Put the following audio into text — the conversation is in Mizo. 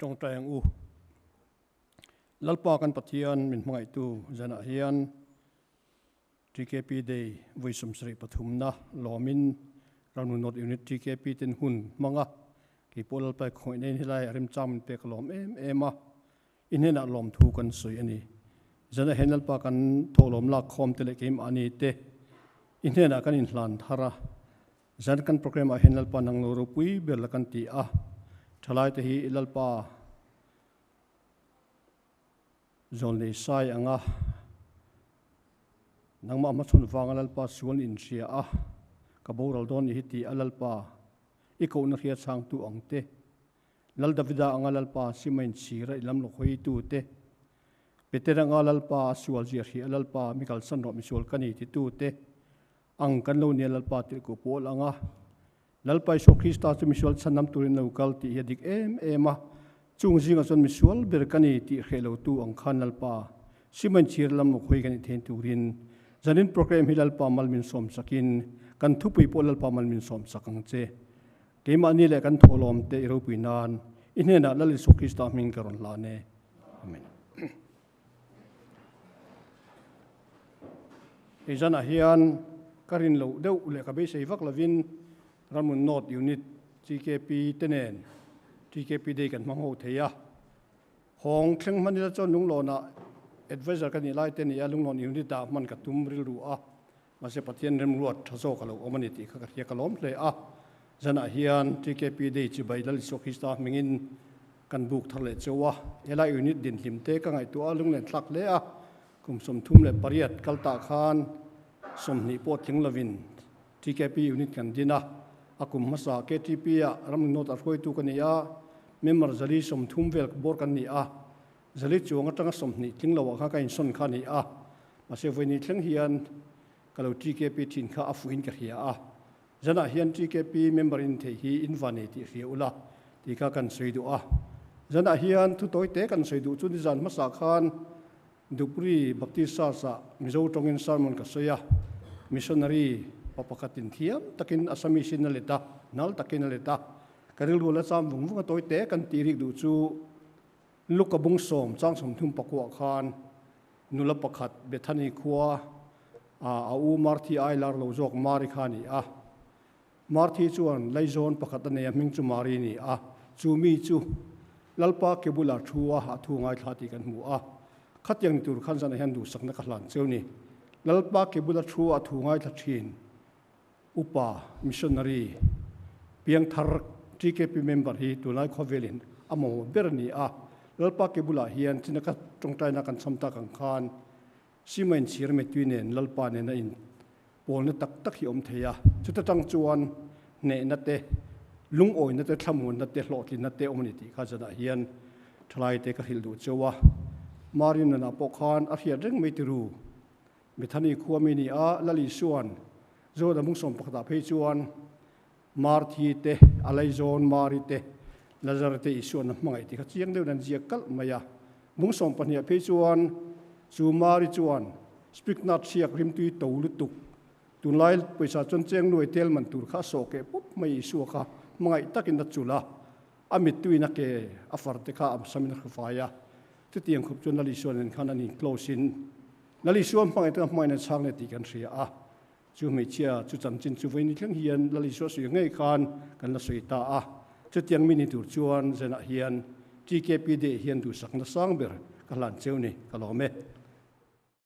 tawngtai ang u. Lalpa kan Pathian min hmangaihtu zanah hian TKP Day vawi 73 na lawmin Ramnu North Unit TKP ten hun hmanga keipawh Lalpa i khawih nei helai a remchang min pek a lawm em em a. I hnenah lawmthu kan sawi a ni. Zanah hian Lalpa kan thawhlawm lak khawm te leh keimahni te i hnenah kan inhlan thar a. Zan kan program ah hian Lalpa nang lo ropui ber la kan ti a. Thalai te hi Lalpa zawl nei sai anga nangmah hmachhawn vanga Lalpa sual in hria a, ka boral dawn ni hi ti a Lalpa i kohna hria chhangtu ang te. Lal Davida anga Lalpa sima inchhira i lam lawkhawitu te, Peter anga Lalpa a sual zia hria Lalpa mi kalsan rawh misual ka ni titu te ang kan lo nia Lalpa tirhkoh pawl anga Lalpa Isua Krista chu misual chhanam turin lo kal tih hi a dik em em a, chung zingah chuan misual ber ka ni tih hreh lotu ang khan Lalpa sima inchhira lam lawkhawi kan inthein turin zanin program hi Lalpa mal min sawm sakin kan thupui pawh Lalpa mal min sawm sak ang che. Keimahni leh kan thawhlawm te i ropui nan i hnenah Lal Isua Krista hming ka rawn hlan e. Amen. Hei zanah hian ka rin loh deuh leh ka beisei vak lovin Ramun North Unit TKP te nen TKP Day kan hmang ho thei a. Hawng thleng hman ila chuan Lunglawnah advisor ka nih lai te nia Lunglawn Unit ah hman ka tum rilru a. Mahse Pathian remruat tha zawk a lo awm a ni tih kha ka hria ka lawm hle a. Zanah hian TKP Day chibai Lal Isua Krista hmingin kan buk thar leh cheu a. Helai unit dinhlim te ka ngaihtuah a lunglen thlak hle a. Kum 38 kal tah khan 20 pawh tling lovin TKP unit kan din a. A kum hmasa KTP ah ramri nawt a hruaitu ka ni a, member 130 vel bawr kan ni a. 400 chuang atanga 20 tling lo ah khan ka insawn kha a ni a. Mahse vawiin thleng hian ka lo TKP thin kha a fuhin ka hria a, zanah hian TKP member in theih hi in va nei tih hria ula tih kha kan sawi duh a. Zanah hian thu tawi te kan sawi duh chu nizan hmasa khan Dupri Baptist Church ah Mizo tawngin sermon ka sawi a, missionary pa pakhatin thiam takin Assamese in a let a, nal takin a let a, ka rilru la cham vung vung a tawi te kan tih rik duh chu Luka bung sawm chang 39 khan nula pakhat Bethany khua a u Marthi ai lar lo zawk Mari kha a ni a. Marthi chuan laizawn pakhat a nei a, hming chu Mari a ni a. Chu mi chu Lalpa ke bulah thu a, a thu ngaithla tih kan hmu a. Khatiang ni tur khan zanah hian duhsakna ka hlan cheu ni. Lalpa ke bula thu a, a thu ngaithla thin. Upa, missionary, piangthar TKP member hi tunlai khawvelin a mamawh ber a ni a. Lalpa ke bulah hian china ka tawngtaina kan chham tak ang khan sima inchhir metui nen Lalpa nena in pawlna tak tak hi awm thei a. Chuta tang chuan hnehna te, lungawina te, thlamuanna te, hlawhtlinna te awm a ni tih kha zanah hian thalaite ka hrilh duh cheu a. Mari nunah pawh khan a hriat reng mai tiru. Bethany khua mi ni a, Lal Isua'n Jordan bung 11 ah phei chuan Marthi te, a laizawn Mari te, Lazar te Isua'n a hmangaih tih kha chiang deuhin an ziak kalh mai a. Bung 12 ah phei chuan chu Mari chuan Spiknat hriak rimtui to lutuk, tunlai pawisa chuan cheng nuai tel man tur kha a sawh keh pup mai Isua kha hmangaih takin a chulh a, a mittuin a ke a far te kha a samin a hrufai a. Chutiang khup chuan Lal Isua nen khan an in close in Lal Isua hmangaih taka hmangaihna chhang leh tih kan hria a. Chu hmeichhia chu chanchin chu vawiin thleng hian Lal Isua sawi ngei khan kan la sawi ta a. Chutiang mi ni tur chuan zenah hian TKP Day hian duhsakna sang ber ka hlan cheu ni ka lawm e.